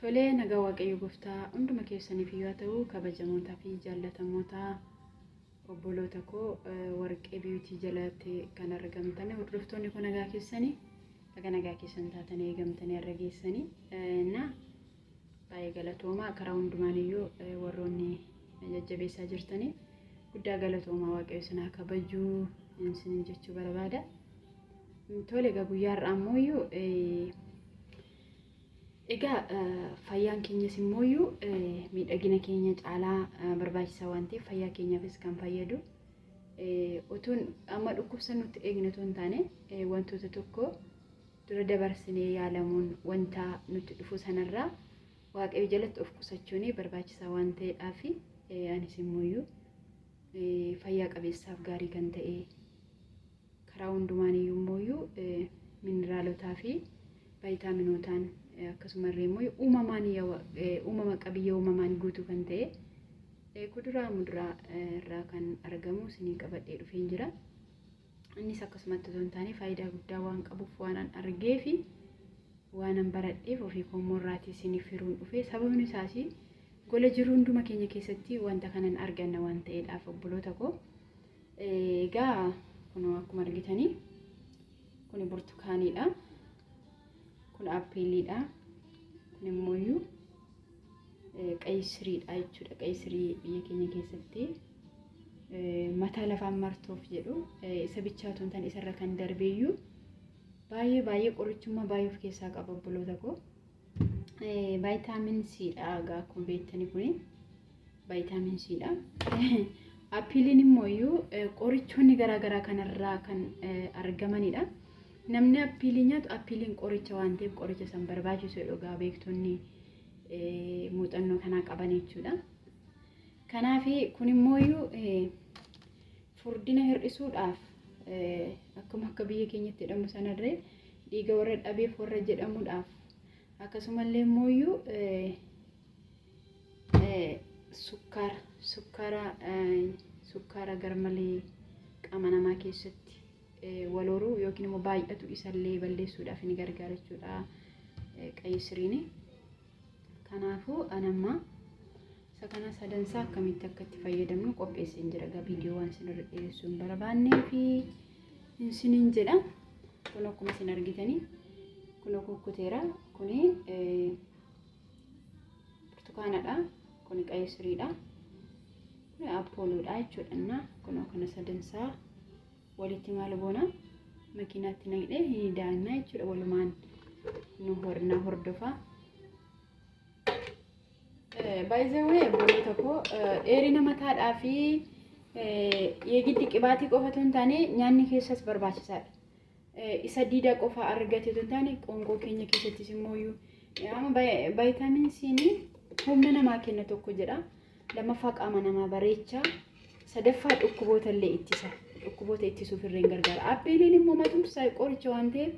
Tolee, nagaa Waaqayyo gooftaa hunduma keessaniif yoo ta'u, kabajamootaa fi jaallatamoota obboloota koo warqee biyuutii jalatti kan argamtan hordoftoonni koo nagaa keessanii baga nagaa keessan taatanii eegamtanii har'a geessanii na baay'ee galatoomaa karaa hundumaan iyyuu warroonni jajjabeessaa jirtanii guddaa galatoomaa Waaqayyo isin haa kabajuu isiniin jechuu barbaada. Tole egaa guyyaa har'aa immoo iyyuu Egaa fayyaan keenyas immooyyuu miidhagina keenya caalaa barbaachisaa waan ta'eef fayyaa keenyaafis kan fayyadu utuun amma dhukkubsannutti eegna otoo hin taane wantoota tokko dura dabarsinee yaalamuun wanta nutti dhufu sanarraa waaqayyo jalatti of qusachuun barbaachisaa waan ta'eedhaaf anis immooyyuu fayyaa qabeessaaf gaarii kan ta'e Karaa hundumaan iyyuu immooyyuu miniraalotaa fi vaayitaaminootaan akkasumallee immoo uumamaan uumama qabiyyee uumamaan guutuu kan ta'e kuduraa muduraa irraa kan argamu isinii qabadhee dhufeen jira. Innis akkasumatti otoo hin taane faayidaa guddaa waan qabuuf waan an argee fi waan an baradheef ofii koommoo irraatii isiniif hiruun dhufe. Sababni isaas gola jiru hunduma keenya keessatti wanta kanan arganna waan ta'eedhaaf obboloota koo. Egaa kunoo akkuma argitanii kuni burtukaaniidha. Kun appeeliidha. Kun immoo qayyisiriidha jechuudha. Qayyisirii biyya keenya keessatti mataa lafaan martoof jedhu isa bichaa otoo hin taane isarra kan darbeeyyuu baay'ee baay'ee qorichummaa baay'ee of keessaa qaba obboloota koo. Vaayitaamin C dha egaa akkuma beektani kuni vaayitaamin C dha. Appiiliin immoo iyyuu qorichoonni garaagaraa kanarraa kan argamanidha. Namni appiilii nyaatu appiiliin qoricha waan ta'eef qoricha san barbaachisu jedhu egaa beektonni muuxannoo kanaa qaban jechuudha. Kanaaf kun immoo iyyuu furdina hir'isuudhaaf akkuma akka biyya keenyatti jedhamu sanarree dhiiga warra dhabeef warra jedhamuudhaaf akkasumallee immooyyuu sukkaara sukkaara sukkaara garmalee qaama namaa keessatti wal horuu yookiin immoo baay'atu isallee balleessuudhaaf ni gargaara jechuudha qayyisiriini. Kanaafuu anamma isa kana sadansaa akkamitti akka itti fayyadamnu qopheesseen jira. Egaa viidiyoo waan isin irra dheeressuu hin barbaannee fi isiniin jedha. Kun akkuma isin argitanii kun kukkuteera. Kuni burtukaanadha. Kuni qayyisiriidha. Kuni appooloodha jechuudha. Innaa kun kana sadansaa walitti maal goona makiinaatti naqnee hin daakna jechuudha. Walumaan nu horna hordofaa. By the way, obboloota koo dheerina mataadhaa fi yeegiddi qibaatii qofa otoo hin taane nyaanni keessas barbaachisaadha. Isa diidaa qofa argate otoo hin taane qoonqoo keenya keessattis immoo amma vaayitaamin C'n humna namaa kenna tokko jedha. Lammaffaa qaama namaa bareecha. Sadaffaa dhukkuboota illee ittisa. Dhukkuboota ittisuuf irreen gargaara. Appeeliin immoo matumsa qoricha waan ta'eef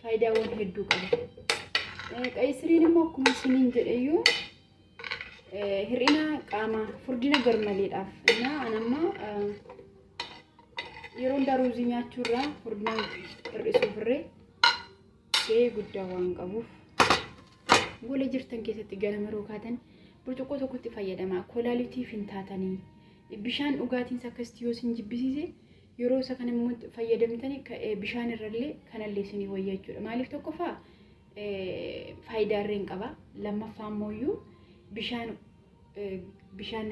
faayidaawwan hedduu qaba. Qayyisiriin immoo akkuma isiniin jedheyyuu hir'ina qaama furdina garmaleedhaaf. Innaa an amma yeroo hundaa ruuzii nyaachuurraa furdina hir'isuuf irree gahee guddaa waan qabuuf gola jirtan keessatti ganama yeroo kaatan burcuqqoo tokkotti fayyadamaa. Kolaaliitiif hin taatanii bishaan dhugaatiinsa akkasitti yoo isin jibbisiise yeroo isa kana immoo fayyadamtani bishaan irrallee kanallee isinii wayya jechuudha. Maaliif tokkoffaa faayidaa irree hin qaba. Lammaffaa immoo iyyuu bishaan bishaan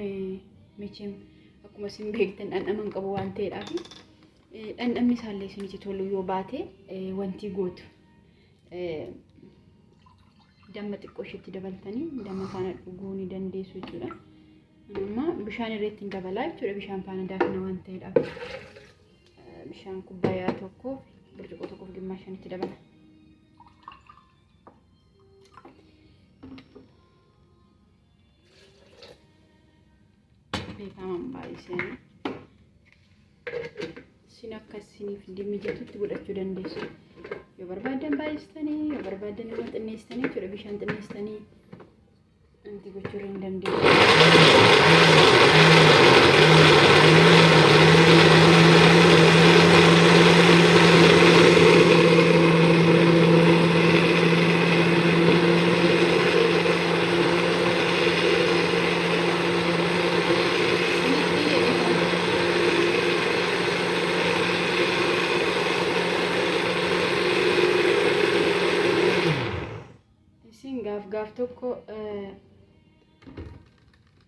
mecheem akkuma isin beektan dhandhama hin qabu waan ta'eedhaaf dhandhamni isaallee isinitti tolu yoo baate wanti gootu damma xiqqoo isheetti dabaltanii damma faana dhuguu ni dandeessu jechuudha. Amma bishaan irratti hin dabalaa jechuudha. Bishaan faana daakna waan ta'eedhaaf. Bishaan kubbayaa tokkoof burcuqqoo tokkoof gimmaa shanitti dabala. Beekamaan baay'iseen isin akka isiniif mijatutti godhachuu dandeessu. Yoo barbaaddan baay'istanii, yoo barbaaddan immoo xinneessitanii jechuudha. Bishaan xinneessitanii wanti gochuu hin dandeessu. gaaf tokko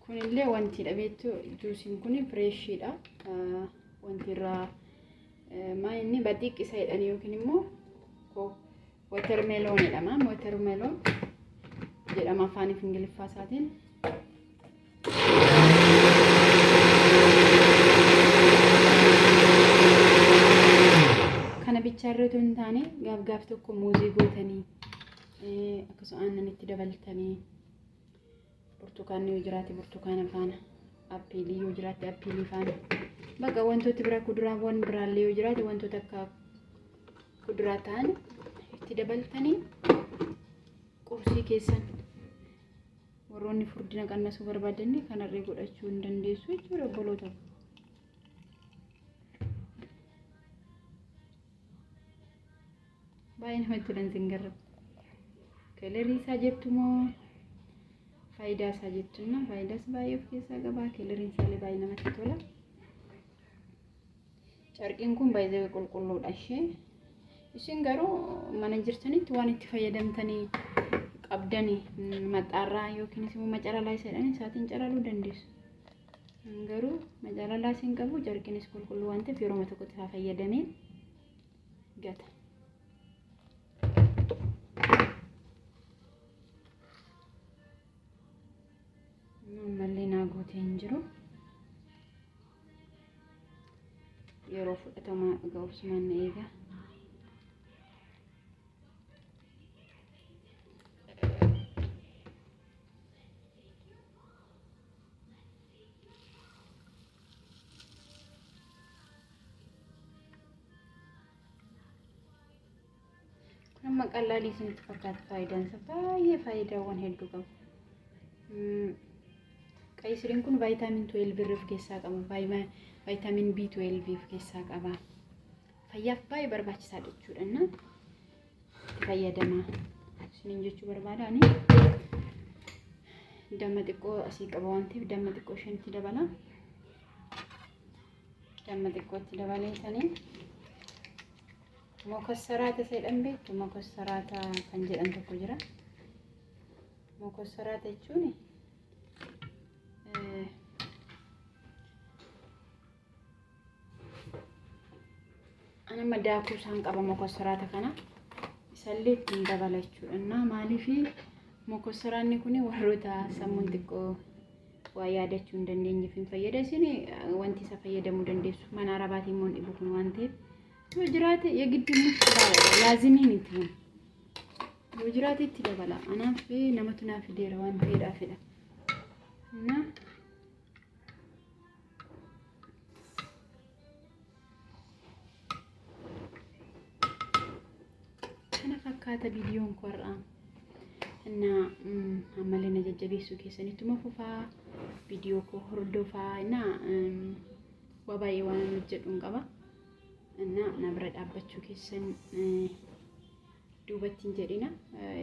kunillee wantiidha beektu, juusiin kun freshiidha. Wanti irraa maa inni baxiiqqisa jedhani yookiin immoo watermelon jedhama. Watermelon jedhama afaan Ingiliffaa isaatiin. Kana bichaarra otoo hin taane gaaf gaaf tokko muuzii gootanii, akkasuma aannan itti dabaltanii, burtukaanni yoo jiraate burtukaana faana, appleii yoo jiraate appleii faana, bakka wantooti biraa kuduraawwan biraallee yoo jiraate, wantoota akka kuduraa ta'an itti dabaltanii qursii keessan warroonni furdina qannasuu barbaadan kanarree godhachuu hin dandeessu jechuudha, obboloota. Baay'ee namatti tolan sin garra. Calorie isaa jettu moo faayidaa isaa jettu? Faayidaas baay'ee of keessaa qaba. Calorieiin isaallee baay'ee namatti tola. Carqiin kun baay'ee qulqulluudha ishee. Isin garuu mana jirtanitti waan itti fayyadamtanii qabdanii maxxaarraa yookiin immoo macaralaa isa jedhan isaatiin caraluu dandeessu. Garuu macaralaa isin qabu, carqiinis qulqulluu waan ta'eef yeroo tokkotti haa fayyadamee gata. Ammallee naa guutee hin jiru. Yeroo fudhatamaa ga'uuf na eega. Kun amma qal'aalii isinitti fakkaata, faayidaan isaa baay'ee, faayidaawwan hedduu qaba. Qayyisiriin kun vitamin 12 of keessaa qaba. Vitamin B12 of keessaa qaba. Fayyaaf baay'ee barbaachisaadha jechuudha. Inna itti fayyadamaa isiniin jechuu barbaada. Ani damma xiqqoo asii qaba waan ta'eef damma xiqqoo isheen dabala. Damma xiqqootti dabaleetanii mokossaraata isa jedhan beektu, mokossaraata kan jedhan tokko jira. Mokossaraata jechuun anama daakuu isaan qaba mokossaraata kana isallee ittiin dabala jechuudha. Innaa maaliif mokossaraanni kun warroota sammuun xiqqoo waa yaadachuu hin dandeenyeef hin fayyada. Isin wanti isa fayyadamuu dandeessu mana arabaatiin immoo hin dhibu kun waan ta'eef, yoo jiraate የግድ laazimii miti kun, yoo jiraate itti dabala. Anaaf namatu naa fideera waan ta'eedhaafidha. Innaa kana fakkaata viidiyoon koo har'aa. Innaa ammallee na jajjabeessuu keessanittuma fufaa, viidiyoo koo hordofaa. Innaa waa baay'ee waan hojjedhu hin qaba. Innaa na bira dhaabbachuu keessan duubatti hin jedhina.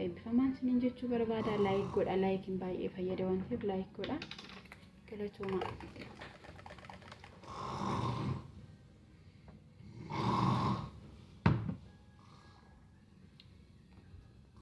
Eebbifamaan isiniin jechuu barbaada. Like godha. Likeiin baay'ee fayyada waan ta'eef like godha. Galatooma.